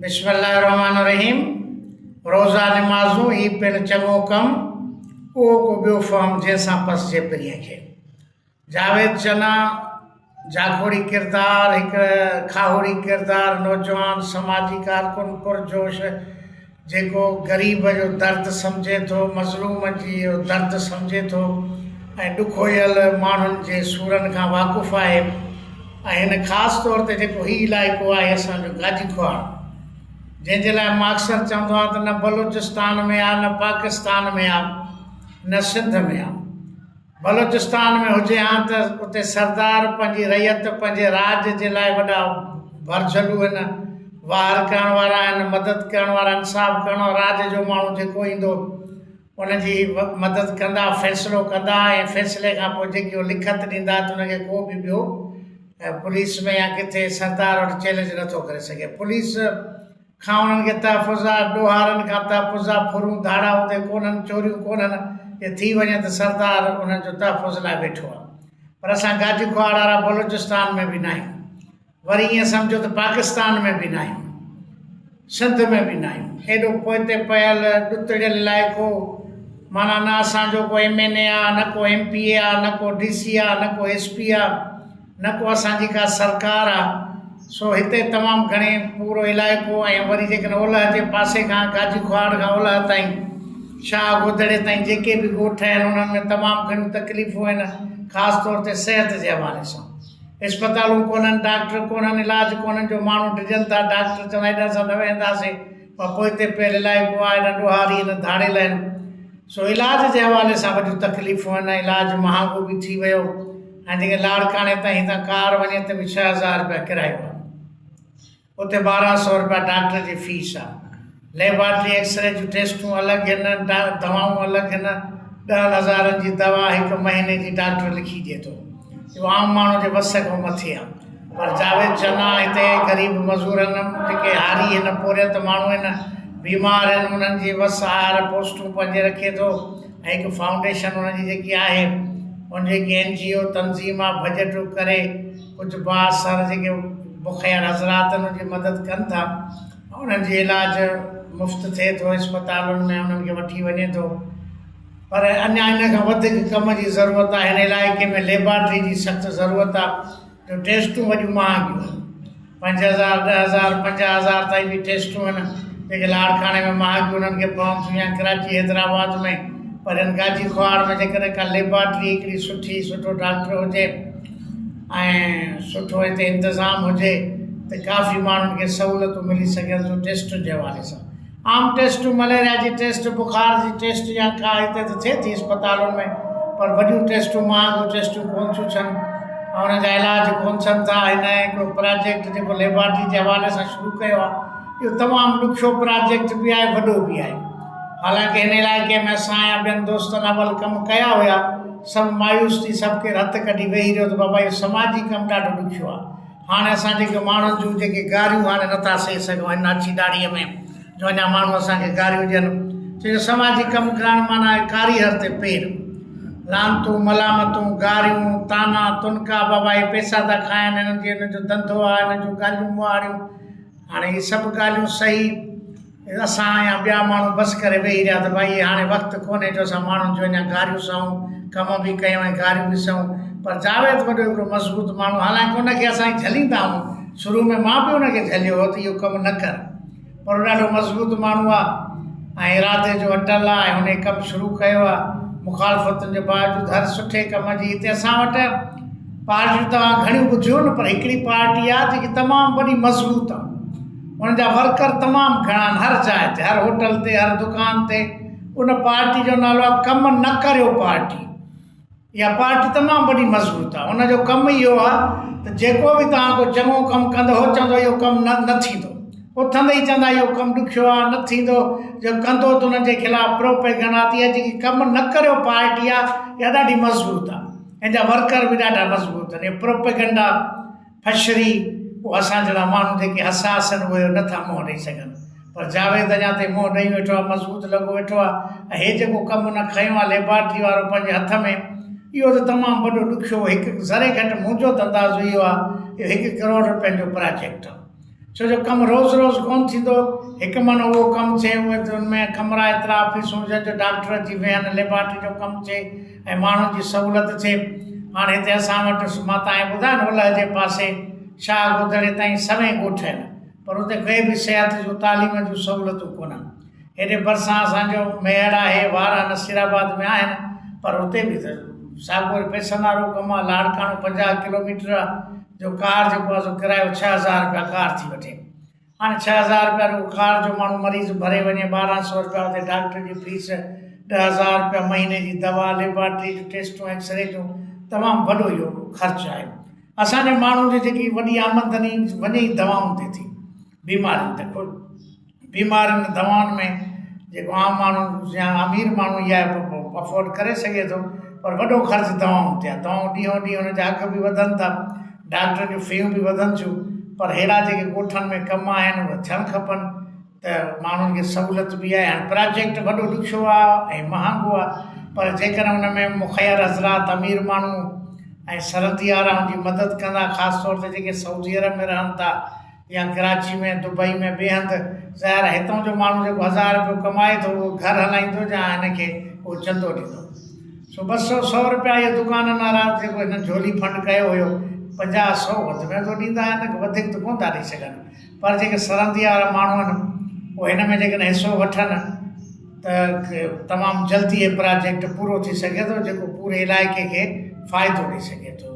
بسم الله الرحمٰن الرحيم روزا نمازون هي پڻ چڱو ڪم اهو ڪو ٻيو فهم جنهن سان پسجي پرينء کي. جاويد چنا جاکوڙي ڪردار هڪ کاهوڙي ڪردار نوجوان سماجي ڪارڪن پرجوش جيڪو غريب جو درد سمجهي ٿو مظلوم جي درد سمجهي ٿو ۽ ڏکويل ماڻهن جي سورن کان واقف آهي. ۽ هن خاص طور تي جيڪو هي علائقو آهي اسان جو گاجي کوهاڙ جنهن جي لاء مان اڪثر چوندو آهيان ته نه بلوچستان ۾ آ نه پاڪستان ۾ آ نه سنڌ ۾ آ. بلوچستان ۾ هجي هان ته اتي سردار پنهنجي رعيت پنهنجي راڄ جي لاء وڏا ڀرجهلو هن واهر ڪرڻ وارا آهن مدد ڪرڻ وارا انصاف ڪرڻ وارا راڄ جو ماڻهو جيڪو ايندو ان جي مدد ڪندا، فيصلو ڪندا ۽ فيصلي کان پوء جيڪي هو لکت ڏيندا ته ان کي ڪو به ٻيو پوليس ۾ يا ڪٿي سردار وٽ چئلينج نٿو ڪري سگهي. پوليس کان انهن کي تحفظ آ، ڏوهارن کان تحفظ آ، ڦرون ڌاڙا اتي ڪونهن، چوريون ڪونهن، جي ٿي وڃي ته سردار انهن جو تحفظ لاء ويٺو آ. پر اسان گاجي کوهاڙ وارا بلوچستان ۾ به ناهيون. وري ائين سمجهو ته پاڪستان ۾ به ناهيون، سنڌ ۾ به ناهيون. ايڏو پوئتي پيل ڏتڙيل علائقو، معنيٰ نه اسان جو ڪو ايم اين اي آ، نه ڪو ايم پي اي آ، نه ڪو ڊي سي آ، نه ڪو ايس پي آ، نه ڪو اسان جي ڪا سرڪار آ. سو هتي تمام گهڻي پورو علائقو ۽ وري جيڪڏهن اولهه جي پاسي کان گاجي کوهاڙ کان اولهه تائين شاهه گودڙي تائين جيڪي به ڳوٺ آهن انهن ۾ تمام گهڻيون تڪليفون آهن خاص طور تي صحت جي حوالي سان. اسپتالون ڪونهن، ڊاڪٽر ڪونهن، علاج ڪونهن جو ماڻهو ڊڄن ٿا، ڊاڪٽر چوندا هيڏانهن اسان نه ويهنداسين، پر پوئتي پيل علائقو آهي، هيڏانهن ڏوهاري آهن، ڌاڙيل آهن، سو علاج جي حوالي سان وڏيون تڪليفون آهن، علاج مهانگو به ٿي ويو ۽ جيڪي لاڙڪاڻي تائين هتان ڪار وڃي ته به 6000 رپيا ڪرايو آهي. اتي 12 سئو رپيا ڊاڪٽر جي فيس آ. ليبارٽري ايڪسري جون ٽيسٽون الڳ هن، دوائون الڳ هن، ڏهن هزارن جي دوا هڪ مهيني جي ڊاڪٽر لکي ڏئي ٿو. اهو عام ماڻهو جي وس کان مٿي آ. پر جاويد چنا هتي غريب مزورن، جيڪي هاري هن، پورهيت ماڻهو هن، بيمار هن، انهن جي وس آهر پوسٽون پنهنجي رکي ٿو ۽ هڪ فائونڊيشن ان جي جيڪي آهي، ان جي هڪ اين جي او تنظيم آ، ڀڄ ڊوڙ ڪري ڪجهه بااثر جيڪي بخير حضرات آهن ان جي مدد ڪن ٿا انهن جي علاج مفت ٿئي ٿو اسپتالن ۾ انهن کي وٺي وڃي ٿو پر اڃا ان کان وڌيڪ ڪم جي ضرورت آهي هن علائقي ۾ ليبارٽري جي سخت ضرورت آهي جو ٽيسٽون وڏيون مهانگيون آهن 5000، 10,000، 50,000 تائين به ٽيسٽون آهن، جيڪي لاڙڪاڻي ۾ مهانگيون انهن کي پون ٿيون يا ڪراچي حيدرآباد ۾ پر هن گاجي کوهاڙ ۾ جيڪڏهن ڪا ليبارٽري هڪڙي سٺي سٺو ڊاڪٽر هجي ۽ سٺو هتي انتظام هجي ته ڪافي ماڻهن کي سهولتون ملي سگهن ٿيون ٽيسٽن جي حوالي سان. عام ٽيسٽون مليريا جي ٽيسٽ، بخار جي ٽيسٽ يا ڪا هتي ته ٿئي ٿي اسپتالن ۾ پر وڏيون ٽيسٽون مهانگيون ٽيسٽون ڪونه ٿيون ٿين ۽ انهن جا علاج ڪونه ٿين ٿا. هن هڪڙو پراجيڪٽ جيڪو ليبارٽري جي حوالي سان شروع ڪيو آهي اهو تمام ڏکيو پراجيڪٽ به آهي وڏو به آهي. حالانڪه هن علائقي ۾ اسان يا ٻين دوستن اول ڪم ڪيا هيا سڀ مايوس ٿي سڀ ڪير هٿ ڪڍي ويهي رهيو ته بابا اهو سماجي ڪم ڏاڍو ڏکيو آهي. هاڻي اسان جيڪي ماڻهن جون جيڪي گاريون هاڻي نٿا سهي سگهون هن اڇي ڏاڙهيء ۾ جو اڃا ماڻهو اسان کي گاريون ڏين ڇو جو سماجي ڪم ڪرڻ معنيٰ آهي ڪاريهر تي پير لعنتون ملامتون گاريون طعنا تنڪا بابا هي پئسا ٿا کائن هنن جي هنن جو ڌنڌو آهي هنن جون ڳالهيون مهاڙيون هاڻي هي سڀ ڳالهيون سهي اسان يا ٻيا ماڻهو بس ڪري ويهي رهيا ته ڀائي هاڻي وقت ڪونهي جو اسان ماڻهن جون اڃا گاريون سهون، ڪم به ڪيون ۽ گاريون به سهون. پر جاويد وڏو هڪڙو مضبوط ماڻهو حالانڪه ان کي اسان جهليندا آهيون، شروع ۾ مان به ان کي جهليو هو ته اهو ڪم نه ڪر پر هو ڏاڍو مضبوط ماڻهو آهي ۽ ارادي جو اٽل آهي ۽ هن هي ڪم شروع ڪيو آهي مخالفتن جي باوجود هر سٺي ڪم جي هتي اسان وٽ پارٽيون توهان گهڻيون ٻڌيون نه پر هڪڙي پارٽي آهي جيڪي تمام وڏي مضبوط آهي. ان جا ورڪر تمام گهڻا آهن هر جاء تي هر هوٽل تي هر دڪان تي ان پارٽي جو نالو آهي ڪم نه ڪريو پارٽي اها پارٽي تمام وڏي مضبوط آهي ان جو ڪم اهو آهي ته جيڪو به توهان کو چڱو ڪم ڪندو هو چوندو اهو ڪم نه نه ٿيندو اٿندي ئي چوندا اهو ڪم ڏکيو آهي نه ٿيندو جو ڪندو ته انهن جي خلاف پروپيگنڊا ٿي اها جيڪي ڪم نه ڪريو پارٽي آهي اها ڏاڍي مضبوط آهي ان جا ورڪر به ڏاڍا مضبوط آهن اهي پروپيگنڊا فشري، پوء اسان جهڙا ماڻهو جيڪي حساس آهن اهي نه ٿا منهن ڏئي سگهن. پر جاويد اڃا تائين منهن ڏئي ويٺو آهي، مضبوط لڳو ويٺو آهي ۽ هي جيڪو ڪم هن کنيو آهي ليبارٽري وارو پنهنجي هٿ ۾ اهو ته تمام وڏو ڏکيو هڪ ذري گهٽ منهنجو ته اندازو اهو آهي اهو هڪ ڪروڙ رپين جو پراجيڪٽ آهي. ڇو جو ڪم روز روز ڪونه ٿيندو، هڪ من اهو ڪم ٿئي اهي ته ان ۾ ڪمرا ايترا آفيسون هجن جو ڊاڪٽر اچي ويهن، ليبارٽري جو ڪم ٿئي ۽ ماڻهن جي سهولت ٿئي. هاڻ هتي اسان وٽ مان توهان کي ٻڌايان نه اولهه جي پاسي شاهه گودڙي تائين سوين ڳوٺ آهن پر اتي ڪي به صحت جون تعليم جون سهولتون ڪونهن. هيڏي ڀرسان اسان جو ميهڙ آهي، وارهه نصير آباد ۾ آهن پر اتي به ته ساڳيو وري پئسن وارو ڪم آهي، لاڙڪاڻو 50 ڪلوميٽر آهي جو ڪار جيڪو آهي سو ڪرايو 6000 رپيا ڪار ٿي وٺي. هاڻي 6000 رپيا رڳو ڪار جو ماڻهو مريض ڀري وڃي، 1200 رپيا اتي ڊاڪٽر جي فيس، 10,000 رپيا مهيني جي دوا، ليبارٽري جون ٽيسٽون، ايڪسري جون، تمام وڏو اهو خرچ آهي. اسان جي ماڻهن جي جيڪي وڏي آمدني وڃي ئي دوائن تي ٿي، بيمارين تي. بيمارين دوائن ۾ جيڪو عام ماڻهو يا امير ماڻهو اها افورڊ ڪري سگهي ٿو پر وڏو خرچ دوائن تي آهي دوائون ڏينهون ڏينهن ان جا اگهه به وڌن ٿا ڊاڪٽرن جون فيون به وڌن ٿيون پر اهڙا جيڪي ڳوٺن ۾ ڪم آهن اهي ٿيڻ کپن ته ماڻهن کي سهولت به آهي هاڻي پراجيڪٽ وڏو ڏکيو آهي ۽ مهانگو آهي پر جيڪڏهن ان ۾ مخير حضرات امير ماڻهو ۽ سرندي وارا ان جي مدد ڪندا خاص طور تي جيڪي سعودي عرب ۾ رهن ٿا يا ڪراچي ۾ دبئي ۾ ٻئي هنڌ ظاهر آهي هتان جو ماڻهو جيڪو هزار رپيو ڪمائي ٿو اهو گهر هلائيندو يا هن کي اهو چندو ڏيندو سو ٻه سو سو رپيا اهي دڪانن وارا جيڪو هنن جهولي فنڊ ڪيو هيو 50 سو وڌ ۾ وڌ ڏيندا آهن وڌيڪ ته ڪونه ٿا ڏئي سگهن پر جيڪي سرندي وارا ماڻهو آهن اهي هن ۾ جيڪڏهن حصو وٺن ته تمام جلدي هي پراجيڪٽ پورو ٿي سگهي ٿو جيڪو پوري علائقي کي فائدو ڏئي سگهي ٿو.